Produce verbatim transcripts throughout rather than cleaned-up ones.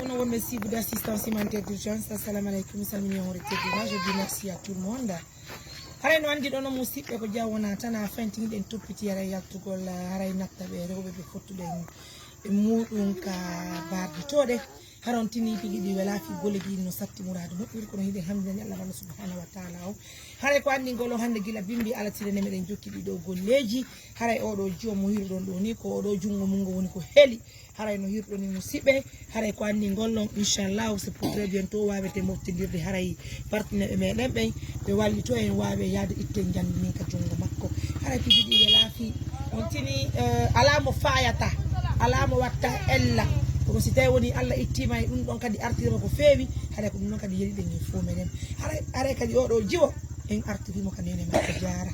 No wonɓe suivre assistance humanitaire d'urgence, assalamu aleykum, mi salmini on hoore teddude. Je dis merci à tout le monde. Haray no anndi ɗon, musiɓɓe, ko jaa wona tan a fenti hiɗen toppiti haray yaltugol, haray natta ɓe rewɓe ɓe fottuɗen e muɗum ka barditooɗe. Hara on tini piji ɗi wela fi golle ɗi no satti muraadu moƴƴude, kono hiɗen hamdinani Allah, Allah subhanahu wa ta'ala o. Haray ko anndi ngol o hannde gila bimbi alatire ne meɗen jokki ɗi ɗo golleeji. Haray oɗo jiwo mo hiruɗon ɗo ni ko oɗo junngo mun ngo woni ko heli. Haray no hirɗo ni musiɓɓe, haray ko anndi ngollon, inchallahu, c'est pour très bientôt waawete moftindirde haray partenaire meɗen ɓen, ɓe wallito en waawe yaade itten njandi nin ka junngo makko. Haray piji ɗi wela fi, on tini, eh, alaa mo faayata, alaa mo watta ella. Kono si tawi woni Allah ittima e ɗum ɗon kadi artirma ko feewi, haray ko ɗum ɗon kadi yeli ɗen e fof meɗen. Haray, haray kadi oɗo jiwo, en artirimo ka nene makko jaara.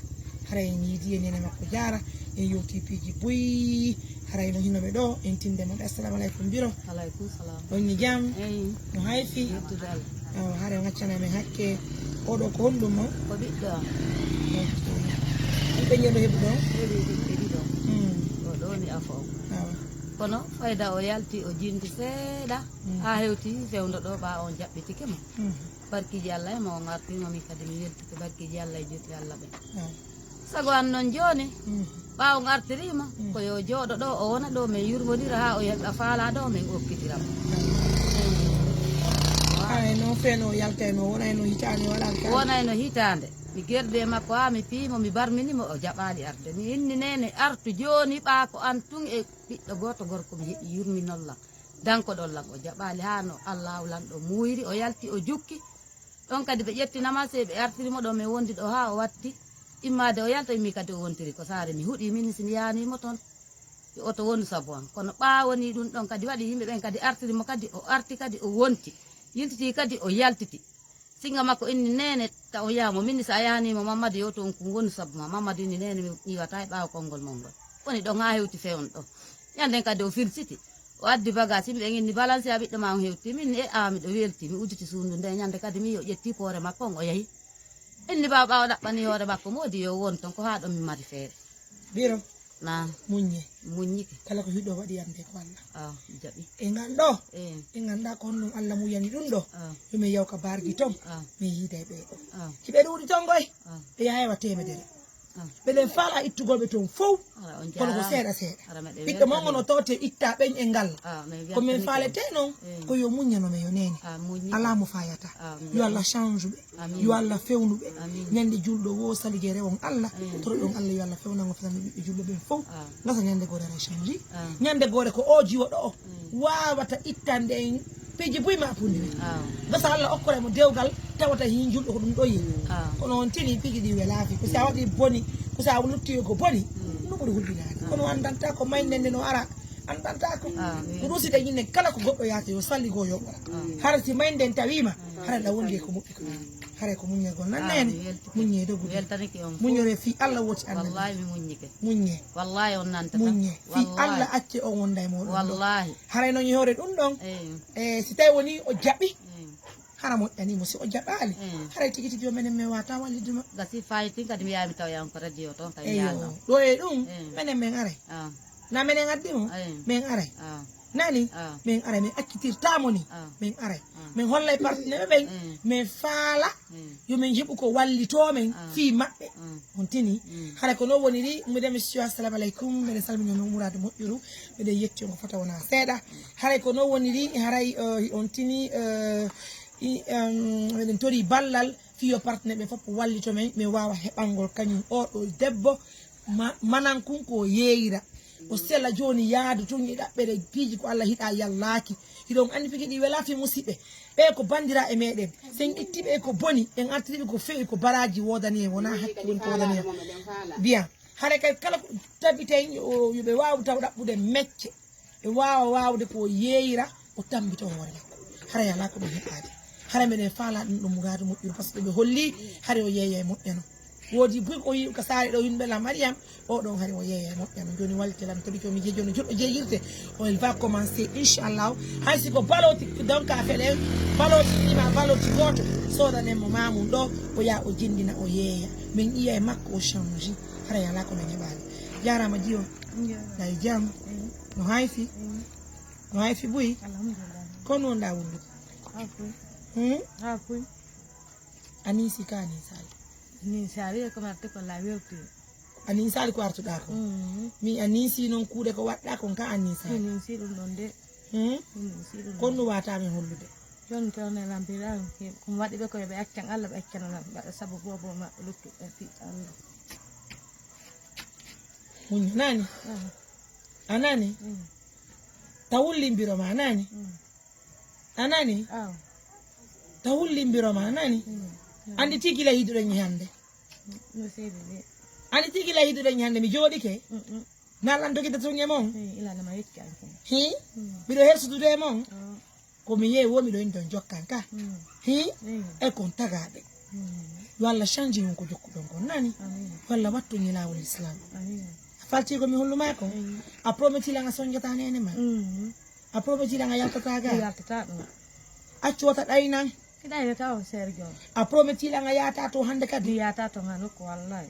Haray en yiidi e nene makko jaara, en yewti piiji buy. Haray no hino ɓe ɗo, en tinde maɓɓe. Assalamu aleykum, Biro. Aleykum salam. On ni jam? Eyi. No hayfi? Yettude Allah. Awa, haray on accana men hakke. Oɗo ko honɗum mo? Ko ɓiɗɗo am. Ɓiɓɓe ñande heɓu ɗon? Heɓi ɓiɓɓe ɗiɗo. Hmm. O ɗo ni afo. Awa. Kono fayda o yalti, o jindi seeɗa. Hmm. Haa hewti fewndo ɗo, ɓa on jaɓɓitike mo. Hmm. Barkiiji Allah e mo, on arti mo, min kadi mi weltike. Barkiiji Allah e juuti Allah ɓen. Awa. Sago an non jooni, ɓaawo ngartiriima, ko yo jooɗo ɗo, o wona ɗo, men yurmondira haa o heɓa faala ɗo, men okkitira mo. Haray no feno yaltayno, wonayno hitaande, wala alkali. Wonayno hitaande. Mi gerdi e makko haa mi pii mo, mi barmini mo, o jaɓaali arde. Mi inni neene, artu jooni, ɓaa ko an tun e ɓiɗɗo gooto gorko mi heɓi yurminol lan. Dankoɗon lan, o jaɓaali haa no Allaahu lanɗo muuyri, o yalti, o jukki. Ɗon kadi ɓe ƴetti namase, ɓe artiri mo ɗo men wondi ɗo haa o watti. Immaade o yalta, immi kadi o wontiri ko saare. Mi huɗi min si mi yaanii mo ton. Yo oto wonu sabu an. Kono ɓaawo nii ɗum ɗon kadi waɗi yimɓe ɓen kadi artiri mo kadi, o arti kadi o wonti. Yiltiti kadi o yaltiti. Singa makko inni neene ta o yaha mo. Min si a yaanii mo Mammadu yo oto on kun wonu sabu ma. Mammadu inni neene mi ƴiwata e ɓaawo konngol mon ngol. Woni ɗon haa hewti fewndo ɗon. Ɲande nden kadi o filsiti. O addi bagaasi, mi ɓen inni balansi a ɓiɗɗo ma on hewti. Min e a miɗo welti, mi udditi suundu nde ɲande kadi mi o ƴetti poore makko on o yahi. Inni ɓaawo ɓaawo ɗaɓɓani hoore makko, moodi yo won ton ko haa ɗon mi mari feere. Biro. Na. Muññe. Muññike. Kala ko hiɗo waɗi annde ko Allah. Ah, jaɓi. E ngal ɗo. Eh. E ngal ɗa ko honɗum Allah muyani ɗum ɗo. Ah. Yo mi yaw ka bargi ton. Ah. Mi yiida e ɓee ɗo. Ah. Hiɓe ɗuuɗi ton goy. Ah. Ɓe yahewa teemedere. Ah. Ɓeɗen faala ittugol ɓe ton fow. Ala, on kono ko jaaraama. Seeɗa seeɗa. Ala, meɗen ɓiɗɗo mon weltanima. Ono tawte itta ɓen e ngal. Ah, men ko men weltanike faalete on. Noon, eh. Ko yo muññano men yo neene. Ah, muññike. Alaa mo faayata. Ah, yo Allah change ɓe. Amin. Yo Allah fewnu ɓe. Amin. Ɲande julɗo wo salige rewon Allah. Mm. Toroɗon Allah yo Allah fewnan mo fewnan ɓiɓɓe julɓe ɓen fow. Ah. Ngasa ɲande gore ara change. Ah. Ɲande gore ko o jiwo ɗo o. Mm. Waawata ittande en piiji buy ma pundi ɓe. Ah. Ngasa Allah okkora mo dewgal tawata hin julɗo ko ɗum ɗo yi. Ah. Kono on tini piiji ɗi welaafi. Ko si a waɗi boni, ko si a lutti ko boni. Mm. No ɓuri hulɓinaade. Ah. Kono anndanta ko may nende no ara. Anndanta ko. Ah, oui. Ko ɗum si tawi ɲinde kala ko goɗɗo yaata yo salligo yo ɓora. Ah. Hara si may nden tawiima, hara la wondi e ko moƴƴi ko. Hara ko muññagol nan. Ah, neene, mi weltike. Muññe dogude. Mi weltanike on fof. Muññore fii Allah woti Allah. Wallahi mi muññike. Muññe. Wallahi on nantata. Muññe. Fii wallahi. Allah acce on wonda e moɗon ɗo. Wallahi. Haray noon e hoore ɗum ɗon. Eh. E si tawi woni o jaɓi. Eh. Hara moƴƴani mo si o jaɓaali. Eh. Haray tigi tigi o menen men wata walliduma. Gasi fayitin kadi mi yaami taw yan ko radio ton kay. Eyo. Ɗo e ɗum, eh. Menen men aray. Ah. Na menen addi mo? Eh. Men aray. Ah. Nani? Ah. Men aray, men accitirtaa mo ni. Ah. Men aray. Ah. Men hollay partenaire ɓen, eh. Men faala, eh. Yo men heɓu ko wallitoo men, ah. Fii maɓɓe. Ah. On tini? Mm. Haray ko non woniri, mesdames et messieurs, assalamu aleykum. Mbeɗen salmini on, muraadu moƴƴuru. Mbeɗen yetti on ko fota wona seeɗa. Haray ko non woniri, haray, eh, on tini, eh, i, em, meɗen tori ballal fii yo partenaire ɓen fof wallito men, men waawa heɓangol kañum oo ɗoo debbo. Ma-, manan kun ko yeeyira. O sela jooni yaadu tun e ɗaɓɓere piiji ko Allah hiɗa yallaaki. Hiɗon anndi piiji ɗi welaa fii musiɓɓe. Ɓe ko banndiraa e meɗen. Si en itti ɓe ko boni, en artiri ɓe ko fewi, ko baraaji woodani en, wonaa hakke woni ko woodani en. Bien. Hare kay kala ko tabiten yo, yo ɓe waawu taw ɗaɓɓude mecce. Ɓe waawa waawde ko yeeyira, o tambito hoore makko. Haray alaa ko ɗum heɓaade. Haray meɗen faalaa ɗum ɗo muraadu moƴƴuru, par ce que ɓe holli, haray o yeeya e moƴƴano. Woodi buy ko yi'u ka saare ɗo yimɓe la Mariam, o ɗon haray o yeeya e moƴƴano. Jooni walte lan toɗi ko mi jeejo no juɗɗo jeeyirte, o il va commencer, inchallah. Hay si ko balooti, donc a fele, balooti ima balooti gooto, soodanen mo maamum ɗo, o yaa o jindina, o yeeya. Min ƴiya e makko o change, haray alaa ko min heɓaali. Jaaraama jiyo. Jaaraama. Lay jam. Mm. No hayfi? Mm. No hayfi buy? Alhamdulillah. Ko non ɗa wullude? Haa fuy. Hmm? Haa fuy. A ninsi ka a ninsaali? Ninsaali e ko mi arti ko la welti. A ninsaali ko artuɗa ko? Mm. Mi a ninsi non kuuɗe ko waɗɗa kon ka a ninsaali? Mi ninsi ɗum ɗon de. Hmm? Mi ninsi ɗum ɗon. Kon no wata mi hollude. Jon tewne lampiran, ko mi waɗi ɓe ko ɓe accan Allah, ɓe accan Allah, mbaɗa sabu bobo maɓɓe luttuɓe fi Allah. Muñño nani? Ah. A nani? Mm. Ta wullimbiro ma nani? Mm. A nani? Aw. Ta wullimbiro ma nani? Mm. Mm. Andi tigi la yiduɗen ñi hande. No seedi de. Andi tigi la yiduɗen ñi hande mi jooɗike. Mm, mm. Na lan dogita tun e mon. Eh, ila na ma yecci anke. Hi? Mm. Miɗo hersudude e mon. Oh. Ko mi yeewi wo miɗo indi on jokkan ka. Mm. Hi? Mm. E kon tagaɓe. Mm. Yo Allah change on ko jokkuɗon kon nani. Amin. Yo Allah wattu ñi laawol Islam. Amin. A falti ko mi holluma kon. Mm. A prometi lan a sonjata nene ma. Mm. A prometi lan a yaltata ga. Mi yaltata ɗum. Accu wata ɗaynan. Kiɗa ina taw Sergio. A prometi lan a yata to hande kadi. Mi yata to hano ko wallahi.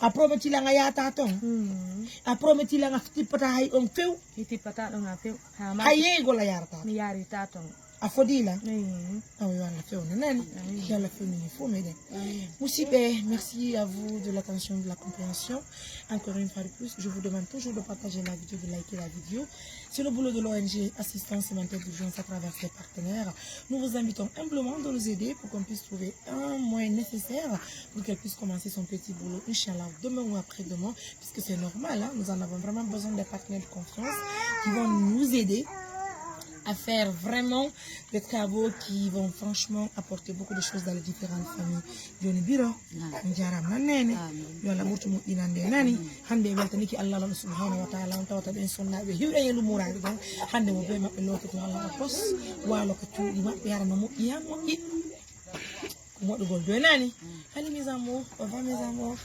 A prometi lan a yata ton. Mm. A prometi lan a tippata hay on few. Mi tippata ɗon ha few. Ha ma. Hay yeygol a yarata. Mi yarita ton. A fodi lan. Mm. Awa yo Allah fewne nani. Amin. Yo Allah fewne ni fo meɗen. Amin. Musidɓe, merci à vous de l'attention, de la compréhension. Encore une fois de plus, je vous demande toujours de partager la vidéo, de liker la vidéo. C'est le boulot de l'O N G Assistance Humanitaire d'Urgence à travers ses partenaires. Nous vous invitons humblement de nous aider pour qu'on puisse trouver un moyen nécessaire pour qu'elle puisse commencer son petit boulot, Inch'Allah, demain ou après-demain, puisque c'est normal, hein, nous en avons vraiment besoin des partenaires de confiance qui vont nous aider à faire vraiment des travaux qui vont franchement apporter beaucoup de choses dans les différentes familles. Joni biro, on jarama nene. Yo Allah ɓurtu moƴƴinande nani. Hande e weltaniki Allah, Allah subhanahu wa ta'ala, on tawata ɓen sonnaɓe hiwɗen e lumuraɓe ɗon. Hande mo be maɓɓe lototo Allah o pos, walo ka cuuɗi maɓɓe, yara no moƴƴi, ha moƴƴi. Ko moɗugol joni nani. Allez, mes amours, au revoir, mes amours.